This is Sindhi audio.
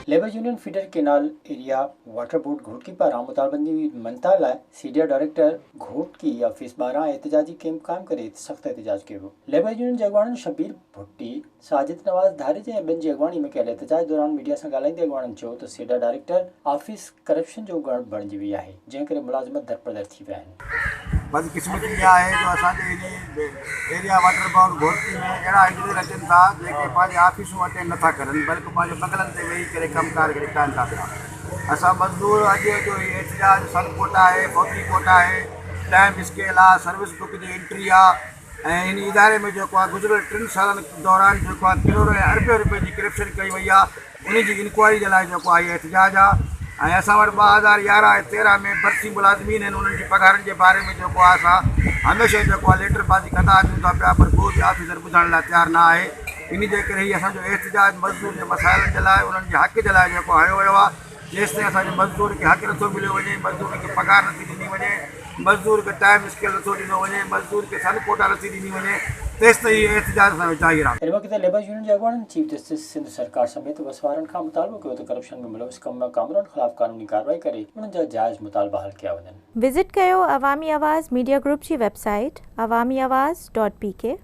Labour union feeder canal area water board Ghotki پاران مطالبن جي مڃتا لاء سيڊيا ڊائريڪٽر گهوٽڪي آفيس ٻاهران احتجاجي ڪئمپ قائم ڪري سخت احتجاج ڪيو ويو. ليبر يونين جي اڳواڻن شبير ڀٽي، ساجد نواز ڌاريجي ۽ ٻين جي اڳواڻي ۾ ڪيل احتجاج دوران ميڊيا سان ڳالهائيندي اڳواڻن چيو ته سيڊا ڊائريڪٽر آفيس ڪرپشن جو ڳڻ بڻجي وئي آهي جنهن ڪري ملازمت درپدر ٿي ويا آهن. بدقسمتي اها آهي جو اسان جي هن ايريا واٽر بورڊ گهوٽڪي ۾ اهڙا انجنيئر اچن ٿا جيڪي پنهنجي آفيسون اٽينڊ نٿا ڪرن بلڪ پنهنجي بنگلن تي ويهي ڪري ڪم ڪار کي نپٽائن ٿا پيا. اسان مزدور اڄ جو هي احتجاج سن ڪوٽا آهي، فوتي ڪوٽا آهي، ٽائيم اسڪيل آ، سروس بڪ جي انٽري آ ۽ هن اداري ۾ جيڪو آ گذريل ٽن سالن دوران جيڪو آ ڪروڙين ۽ اربين روپين جي ڪرپشن ڪئي وئي آ. ان جي انڪوائري جي لاء جيڪو آهي احتجاج آهي ۽ اسان وٽ 2011 ۽ 13 ۾ برسي ملازمين آهن انهن جي پگهارن جي باري ۾ جيڪو آهي اسان هميشه جيڪو آهي ليٽر بازي ڪندا اچون ٿا پيا پر ڪو به آفيسر ٻڌڻ لاء تيار نه آهي ان جي ڪري هي اسان جو احتجاج مزدور جي مسائلن جي لاء انهن جي حق جي لاء جيڪو هنيو ويو آهي جيستائين اسان جي مزدور کي حق نٿو مليو وڃي مزدور کي پگهار نٿي ڏني وڃي مزدور کي ٽائيم اسڪيل نٿو ڏنو وڃي، مزدور کي سن ڪوٽا نٿي ڏني وڃي، تيستائين اهو احتجاج اسان جو جاري رهندو. ان موقعي تي ليبر يونين جي اڳواڻن چيف جسٽس سنڌ سرڪار سميت وس وارن کان مطالبو ڪيو ته ڪرپشن ۾ ملوث ڪم ڪامورن خلاف قانوني ڪارروائي ڪري انهن جا جائز مطالبا حل ڪيا وڃن. وزٽ ڪيو عوامي آواز ميڊيا گروپ جي website Awami Awaz dot P K.